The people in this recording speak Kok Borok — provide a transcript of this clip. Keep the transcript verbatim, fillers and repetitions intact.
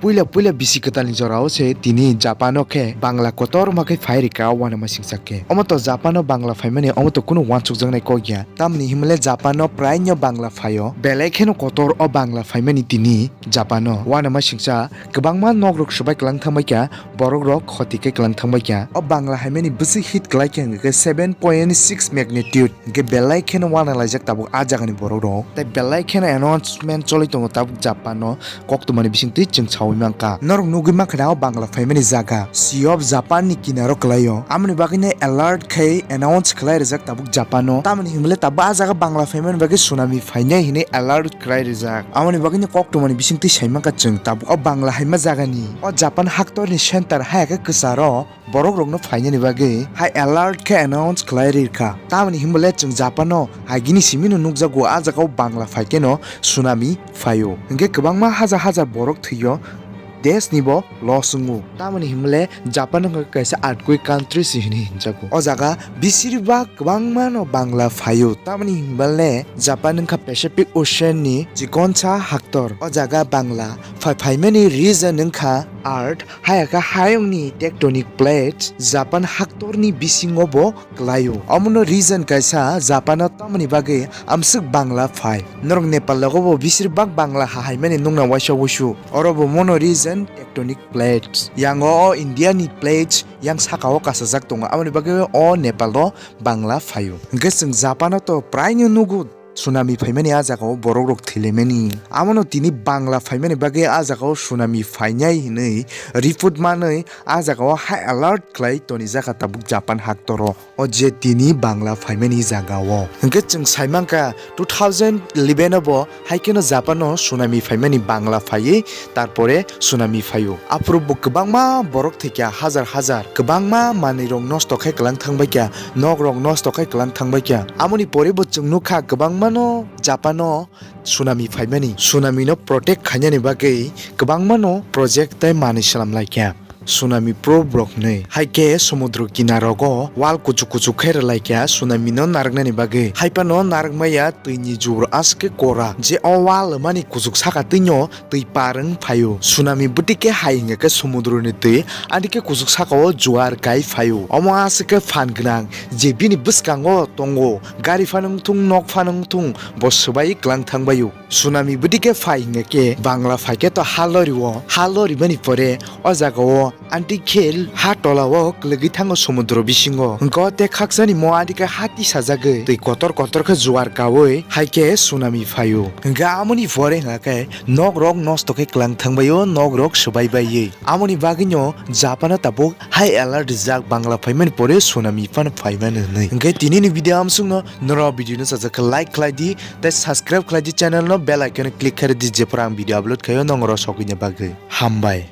Puila puila bisi kwtalni jorao se tini Japan o khe Bangla kotor ma khe phai rika uanama singsa khe. Omo to Japan o Bangla phaimani omo to kunu uansukjaknai kok ya. Tamni himle Japan o prai no Bangla phaio. Belai kheno kotor o Bangla phaimani tini Japan o uanama singsa kwbangma nok rok swbai kwlang thangbai kha, borok rok khoti khe kwlang thangbai kha. O Bangla haimani bwswk hit kwlai khe hwnkhe seven point six magnitude. Hwnkhe belai kheno uanalaijak tabuk a jagani borok rok. Tei belai kheno announcement choli tongo tabuk Japan o koktwmani bisingtwi chwng saui mankha. Norok nugui mankha na o Bangla phaimani jaga Sea of Japan ni kinaro kwlaio. Amoni bagwino alert khai announce khlai rijak tabuk Japan o. Tamoni himle tabuk a jaga Bangla phaimani bagwi tsunami phainai hinwi alert khlai rijak. Amoni bagwino koktwmani bisingtwi sai mankha chwng tabuk o Bangla haima jagani. O Japan haktorni center hai khe kwcharo borok rokno phainani bagwi high alert khe announce khlai ri kha. Tamoni himle chwng Japan o agini simi no nukjago a jaga o Bangla phai khe no tsunami phaio. Hwnkhe kwbangma hajar hajar borok thwio, desh ni bo loss wngo. Tamoni himle Japan wngkha kaisa earthquake country se hinwi hinjago. O jaga bisiribak kwbangma no Bangla phaio. Tamoni himle Japan wngkha Pacific Ocean ni chikonsa haktor. O jaga Bangla phai phaimani reason wngkha earth Hayakha hayungni tectonic plates Japan haktorni bisingo bo kwlaio. Omono reason kaisa Japan-o tamoni bagwi amswk Bangla phai. Norok Nepal logo bo bisir bak Bangla ha haimani nukna waisa wuisu. Oro bo mono reason tectonic plates. Yango o India ni plates yang saka o kasajak tongo. Aboni bagwi o Nepal o Bangla phaio. Hwnkhe chwng Japan-o to praino nugo. Tsunami phaimani a jagao borok rok thwilaimani. Amono tini Bangla phaimani bagwi a jagao tsunami phainai hinwi report manwi a jagao high alert khlai tonijak kha tabuk Japan haktoro. O je tini Bangla phaimani jagao. Hwnkhe chwng saimankha two thousand eleven o bo hai kheno Japan o tsunami phaimani Bangla phaiwi tarpore tsunami phaio. Aphuru bo kwbangma borok thwikha hajar hajar. Kwbangma manwi rok nosto khe kwlang thangbaikha. Nok rok nosto khai kwlang thangbaikha. Amoni pore bo chwng nukha kwbangmano Japan-o tsunami phaimani. Tsunami no protect khainani bagwi kwbangmano project tei manwi swnamlaikha. Tsunami proof rok hinwi. Hai khe somudro kinarogo wal kuchuk kuchuk khe rwlaikha tsunami no narwknani bagwi. Hai phano narwkmaya twini jur aswk khe kora. Je o wal mani kuchuk saka twino twi par wng phaio. Tsunami bwtwi khe hai hwnkhe somudroni twi ani khe kuchuk sakao juar kai phaio. Omo aswk khe phan gwnang je bini bwskango tongo. Gari phano wng thung, nok phano wng thung, bo swbai kwlang thangbaio. Tsunami bwtwi khe phai hwnkhe Bangla phai khe to ha lorio. Ha lorimani pore o jagao anti khe ha tolao kwlwgwi thango somudro bisingo. Hwnkhe o tei khaksani mo ani khe ha tisajagwi twi kotor kotor khe juar kaui hai khe tsunami phaio. Hwnkhe amoni pore hwnkhe nok rok nosto khe kwlang thangbaio, nok rok swbai baiwi. Amoni bagwino Japan-o tabuk high alert rijak Bangla phaimani pore tsunami phano phaimani hwnwi. Hwnkhe tinini video amsukno norok video no sajak khe like khlai di tei subscribe khlai di channel no, bell icon click khe di jephru ang video upload khaio norok sokina bagwi. Hambai.